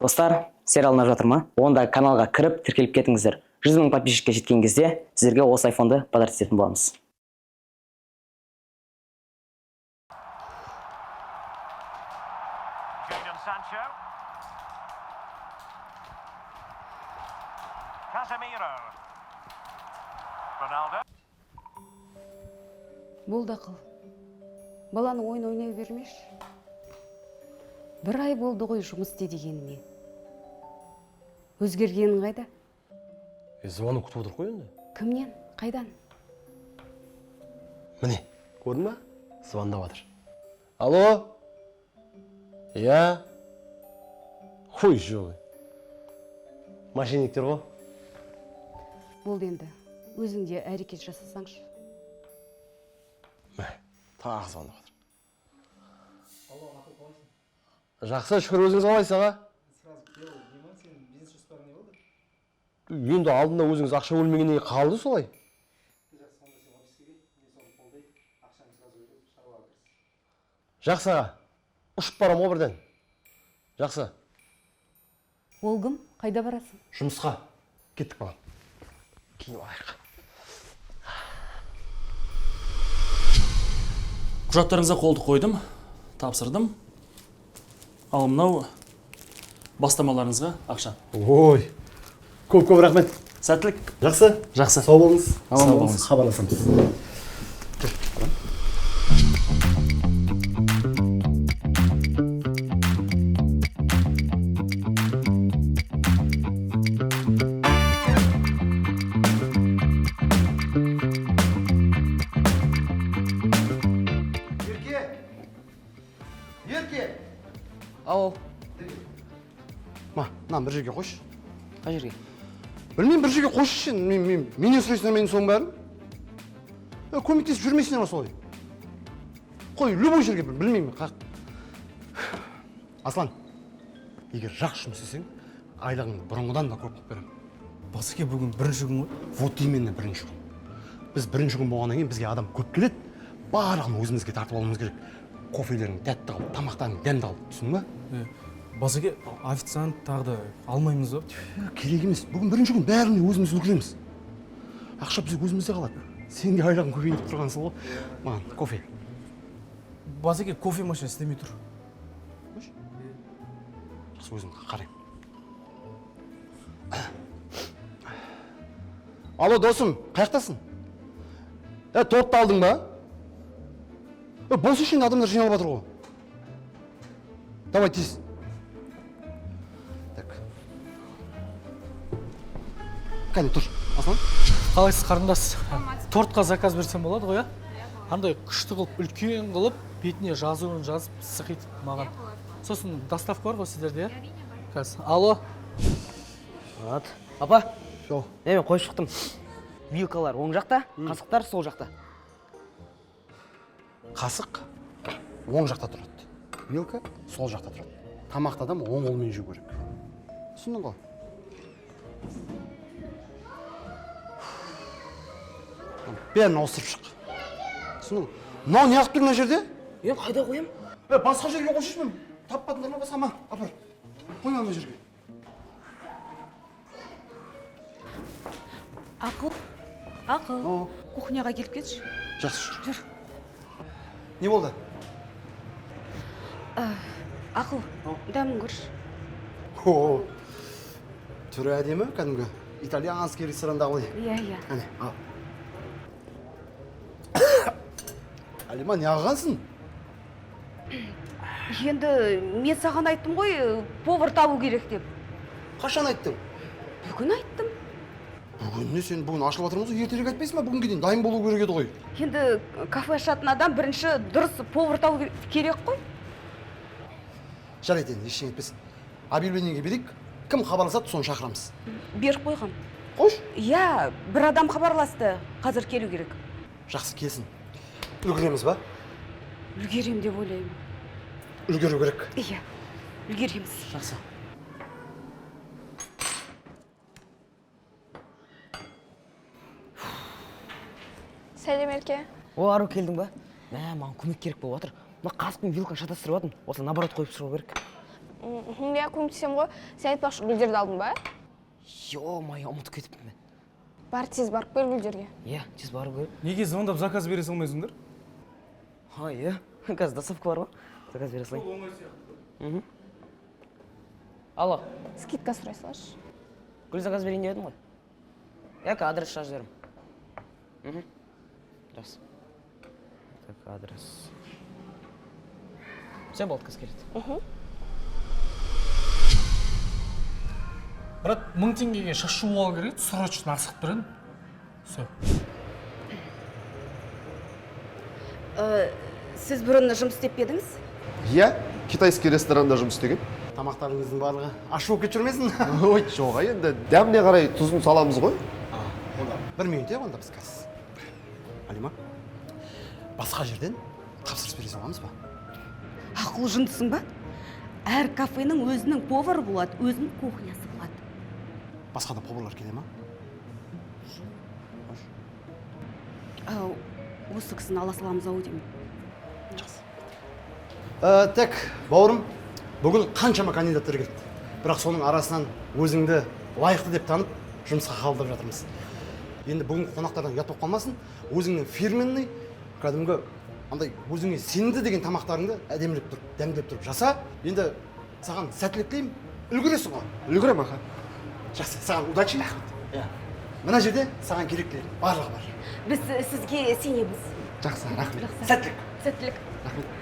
Достар, сериал ұнап жатыр ма? Онда каналға кіріп, тіркеліп кетіңіздер. 100 мың подписчикке жеткен кезде сіздерге осы айфонды подарок ететін боламыз. Jadon Sancho. Casemiro. Ronaldo. Болды, Ақыл. Баланы ойын ойнай бермеші. Бір ай болды ғой жұмыс істе дегеніне. Өзгергенің қайда? Звонок күтіп отыр қой енді. Кімнен? Қайдан? Міне, көрдің ба? Звондап жатыр. Алло? Иә? Қой, жоқ. Мошенниктер ғой. Болды енді. Өзің де әрекет жасасаңшы. Мә, тағы звондап жатыр. Жақсы, шүкір, өзіңіз қалайсыз, аға? Енді алдында өзіңіз ақша бөлмегеннен кейін қалды солай. Жақсы, аға. Ұшып барам ғой бірден. Жақсы. Ол кім? Қайда барасың? Жұмысқа. Кеттік, балам. Киініп алайық. Құжаттарыңызға қолды қойдым, тапсырдым. Ал мынау бастамаларыңызға ақша. Ой, көп көп рахмет. Сәттілік. Жақсы. Жақсы. Сау болыңыз. Аман болыңыз. Хабарласамыз. Ерке! Ерке! Ау, Ма, мынаны бір жерге қойшы. қай жерге? Білмеймін, бір жерге қойшы сен. Менен сұрайсыңдар менің соның бәрін. Көмектесіп жүрмейсіңдер ма солай? Қой, любой жерге, білмеймін. Қақ. Аслан, егер жақсы жұмыс істесең, айлығыңды бұрынғыдан да көп қылып беремін. Басеке, бүгін бірінші күн ғой. Вот именно, бірінші күн. Біз бірінші күн болғаннан кейін бізге адам көп келеді. Барлығын өзімізге тартып алуымыз керек. Кофелерің тәтті қылып, тамақтарың дәмді қылып, түсіндің ба? Басеке, официант тағы да алмаймыз ба? Керек емес. Бүгін бірінші күн, бәріне өзіміз үлгереміз. Ақша бізге өзімізде қалады. Сен де айлығың көбейіп деп тұрғансың ғой. Маған кофе. Басеке, кофе машина істемей тұр. Жақсы, өзім қараймын. Алло, досым, қаяқтасың? Тортты алдың ба? Болсайшы енді, адамдар жиналып жатыр ғой. Давай тез. Так. Кәне, тұр. Аслан. Қалайсыз, қарындас? Тортқа заказ берсем болады ғой, иә? Андай күшті қылып, үлкен қылып, бетіне жазуын жазып, сықитып маған. Сосын доставка бар ғой сіздерде, иә? Әрине бар. Қазір. Алло. Вот. Апа, Жо. мен қойып шықтым. Вилкалар оң жақта, қасықтар сол жақта. Қасық оң жақта тұрады. Вилка сол жақта тұрады. Тамақты адам оң қолмен жеу керек. Түсіндің ғой? Бәрін ауыстырып шық. Түсіндің ғой? Мынау неғып тұр мына жерде? Мен қайда қоям? Басқа жерге қойсайшы мен. Таппадыңдар ма басқа ма? Апар. Қойма мына жерге. Ақыл, Ақыл, кухняға келіп кетші. Жақсы, жүр. Не болды? Ақыл, дәмін көрші. О, түрі әдемі, кәдімгі итальянский ресторандағыдай. Иә, иә. Әне, ал. Алима, не ағансың? Енді мен саған айттым ғой, повар табу керек деп. Қашан айттың? Бүгін айттым. Бүгін не, сен бүгін ашылып жатырмыз ғой, ертерек айтпайсың ба? Бүгінге дейін дайын болу керек еді ғой. Енді кафе ашатын адам бірінші дұрыс повар табу керек қой. Жарайды, енді ештеңе етпес. Объявлениеге берейік. Кім хабарласады, соны шақырамыз. Беріп қойғам. Қойшы. Иә, бір адам хабарласты. Қазір келу керек. Жақсы, келсін. Үлгереміз ба? Үлгерем деп ойлаймын. Үлгеру керек. Иә, үлгереміз. Жақсы. Сәлем, Ерке. О, Ару, келдің ба? Мә, маған көмек керек болып жатыр. Мына қасық пен вилканы шатастырып алдым. Осылай наоборот қойып шығу керек. Мхм, иә, көмектесемін ғой. Сен, айтпақшы, гүлдерді алдың ба? Ё-моё, ұмытып кетіппін мен. Бар, тез барып кел гүлдерге. Иә, тез бару керек. Неге звондап заказ бере салмайсыңдар? А, иә, қазір доставка бар ғой, заказ бере салайын. Оңай сияқты. Алло. Скидка сұрай салшы. Гүл заказ берейін деп едім ғой. Иә, адрес жазып жіберемін. Жақсы. Так, адрес. Все, болды, қазір келеді. Брат, 1000 теңгеге шаш жуып алу керек еді, срочно асығып тұр едім. Все. Сіз бұрын жұмыс істеп пе едіңіз? Иә, китайский ресторанда жұмыс істеген. Тамақтарыңыздың барлығы ащы болып кетіп жүрмесін. Ой, жоқ, енді дәміне қарай тұзын саламыз ғой. Онда бір минут, иә, онда біз қазір. Алима, басқа жерден тапсырыс бере саламыз ба? Ақыл, жындысың ба? Әр кафенің өзінің повары болады, өзінің кухнясы болады. Басқа да поварлар келе ма? Осы кісіні ала саламыз ау деймін. Так, бауырым, бүгін қаншама кандидаттар келді, бірақ соның арасынан өзіңді лайықты деп танып, жұмысқа қабылдап жатырмыз. Енді бүгінгі қонақтардан ұят болып қалмасын, өзіңнің фирменный, кәдімгі андай өзіңе сенімді деген тамақтарыңды әдемілеп тұрып, дәмдеп тұрып жаса. Енді саған сәттілік тілеймін. Үлгересің ғой? Үлгеремін, аха. Жақсы, саған удачи. Иә, мына жерде саған керектілер барлығы бар. Біз сізге сенеміз. Жақсы, рахмет. Сәттілік. Сәттілік. Рахмет.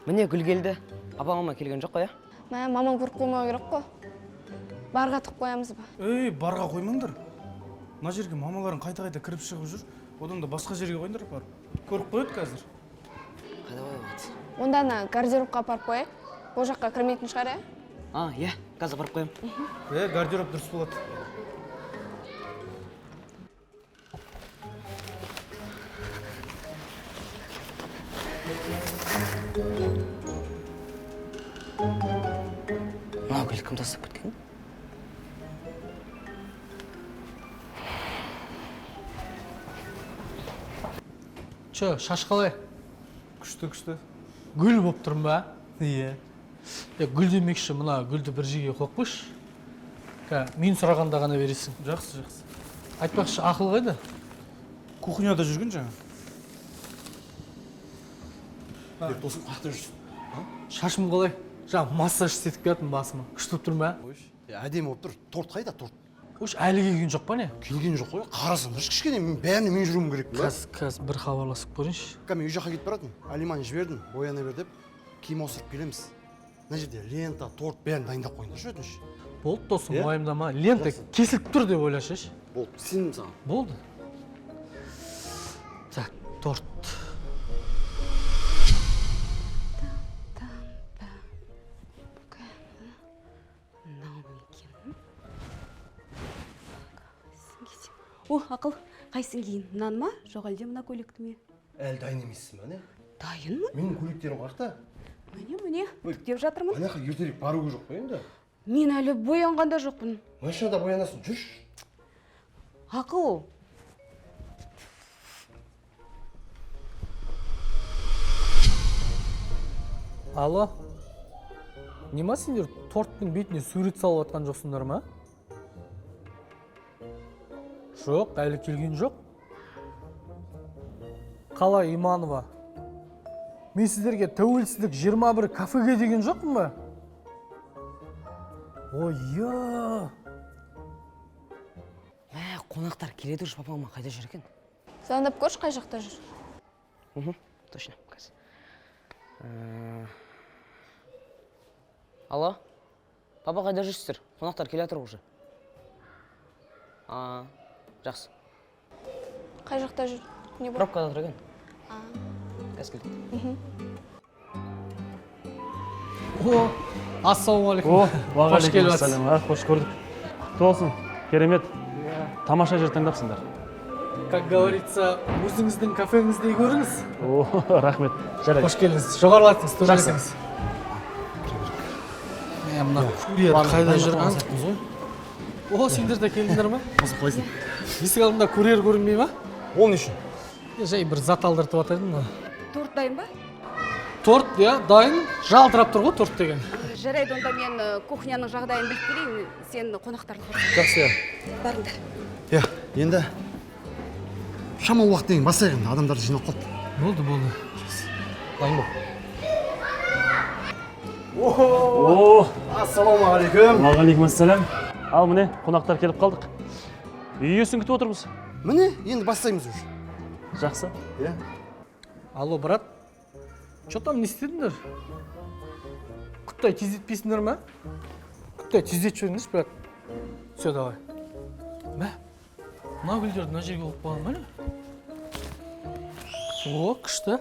Міне, гүл келді. Папа, мама келген жоқ қой, иә? Мә, мамам көріп қоймау керек қой. Барға тығып қоямыз ба? Ей, барға қоймаңдар. Мына жерге мамаларың қайта қайта кіріп шығып жүр. Одан да басқа жерге қойыңдар барып, көріп қояды қазір. Қайда қоюға болады? Онда ана гардеробқа апарып қояйық. Ол жаққа кірмейтін шығар, иә? А, иә, қазір апарып қоямын. Е, гардероб дұрыс болады. Мынау гүл кім тастап кеткен? Че, шаш қалай? Күшті, күшті. Гүл болып тұрмын ба? Иә. Е, гүл демекші, мына гүлді бір жерге қойып қойшы. Мен сұрағанда ғана бересің. Жақсы, жақсы. Айтпақшы, Ақыл қайда? Кухняда жүрген жаңа. Досым, қай жақта жүрсің? Шашым қалай? Жаңа массаж істетіп келатырмын басыма. Күшті болып тұр ма? Е, әдемі болып тұр. Торт қайда, торт? Қойшы, әлі келген жоқ па, не? Келген жоқ қой, қарасаңдаршы кішкене, мен бәріне мен жүруім керек па? Қазір, қазір бір хабарласып көрейінші. Мен үй жаққа кетіп баратырмын. Алиманы жібердім, бояна бер деп. Киім ауыстырып келеміз. Мына жерде лента, торт, бәрін дайындап қойыңдаршы, өтініш. Болды, досым. Иә? Уайымдама, лента кесіліп тұр деп ойлашы. Болды, сенімін саған. Болды. Так, торт. Мынау ма екен? Қайсысын кисем? О, Ақыл, қайсысын киейін, мынаны ма, жоқ әлде мына көйлекті ме? Әлі дайын емессің ба, не? Дайынмын. Менің көйлектерім қаяқта? Міне, міне, үтіктеп жатырмын. Ана жаққа ертерек бару керек қой енді. Мен әлі боянған да жоқпын. Машинада боянасың, жүрші. Ақыл. Алло, не ма, сендер торттың бетіне сурет салып жатқан жоқсыңдар ма? Жоқ, әлі келген жоқ. Қалай, Иманова? Мен сіздерге Тәуелсіздік 21 кафеге деген жоқпын ба? Ой, я. Мә, қонақтар келеді уже. Папа, мама қайда жүр екен? Звондап көрші, қай жақта жүр. Точно, қазір. Алло, папа, қайда жүрсіздер? Қонақтар келе жатыр уже. А, жақсы. Қай жақта жүр, не болды? Пробкада тұр екен, қазір келеді. О, ассалаумағалейкум, қош келіп жатсыз. Қош көрдік. Құтты болсын, керемет, тамаша жер таңдапсыңдар. Как говорится, өзіңіздің кафеңіздей көріңіз. О, рахмет, жарайды. Қош келдіңіз, жоғарылатыңыз, төрлетіңіз. Мә, Мына курьер қайда жүр? Ғой. О, сендер де келдіңдер ма? Осы, қалайсың? Есік алдында курьер көрінбей ма? Ол не үшін? Е, жай бір зат алдыртып жатыр едім мына. Торт дайын ба? Торт, иә, дайын. Жалтырап тұр ғой торт деген. Жарайды, онда мен кухняның жағдайын біліп келейін. Сен қонақтарды қорша. Жақсы, иә. Барыңдар. Иә, енді шамалы уақыт деген бастайық, енді адамдар жиналып қалды. Болды, болды. Дайын бол. О, Ассалаумағалейкум. Уағалейкум ассалам. Ал міне, қонақтар келіп қалдық. Үй иесін күтіп отырмыз. Міне, енді бастаймыз уже. Жақсы. Иә. Алло, брат. Че там, не істедіңдер? Құттай тездетпейсіңдер ма? Құттай тездетіп жіберіңдерші, брат. Все, давай. Мә, мына гүлдерді мына жерге қойып қойған ба, не? О, күшті.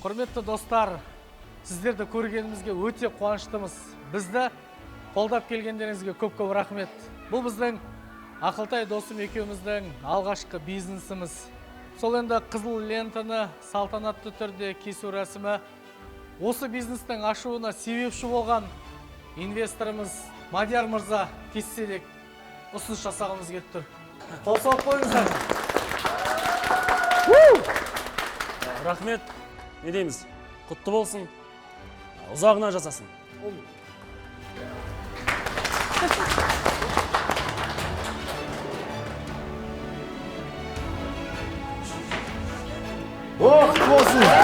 Құрметті достар, сіздерді көргенімізге өте қуаныштымыз. Бізді қолдап келгендеріңізге көп-көп рахмет. Бұл біздің Ақылтай досым екеуміздің алғашқы бизнесіміз. Сол енді қызыл лентаны салтанатты түрде кесу рәсімі. Осы бизнестің ашуына себепші болған инвесторымыз Мадияр мырза кессе деп ұсыныс жасағымыз келіп тұр. Қол соғып қойыңыздар. Рахмет. Не дейміз? Құтты болсын. Ұзағына жасасын. О, құтты болсын.